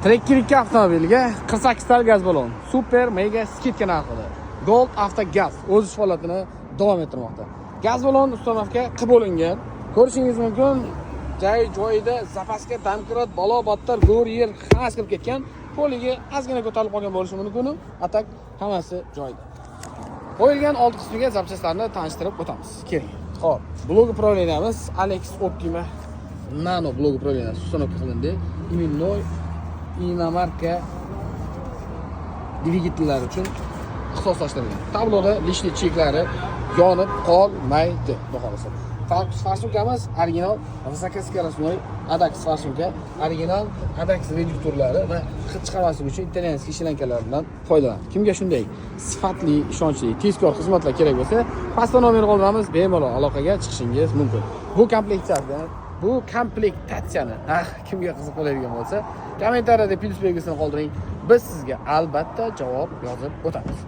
Tracker 2 avtomobiliga 48 tal gaz balon super mega скидка narxida. Gold Avto Gaz o'z ish faoliyatini davom ettirmoqda. Gaz balon установка qilib bo'lingan. Ko'rishingiz mumkin, joy joyida запаска, домкрат, balo battar, go'r yer hammasi kirib ketgan. Полigi ozgina ko'tarilib qolgan bo'lishi mumkin, а так hammasi joyida. Qo'yilgan old qismiga запчасть larni tanishtirib o'tamiz. Keling. Xo'p, блок управления miz Alex Optima Nano блок управления si установка qilindi. Именной иномарка dvigatellar uchun ixtisoslashtirilgan. Tabloda лишний cheklari yonib qolmaydi, xudo xohlasa. Форсунка miz original высокоскоростной Adax форсунка, original Adax reduktorlari va hid chiqarmaslik uchun итальянский шланга lardan foydalanadi. Kimga shunday sifatli, ishonchli, tezkor xizmatlar kerak bo'lsa, pastda nomer qoldiramiz, bemalol aloqaga chiqishingiz mumkin. Bu komplektatsiyani kimga qiziq bo'ladigan bo'lsa, kommentariyada plyus belgisini qoldiring. Biz sizga albatta javob yozib o'tamiz.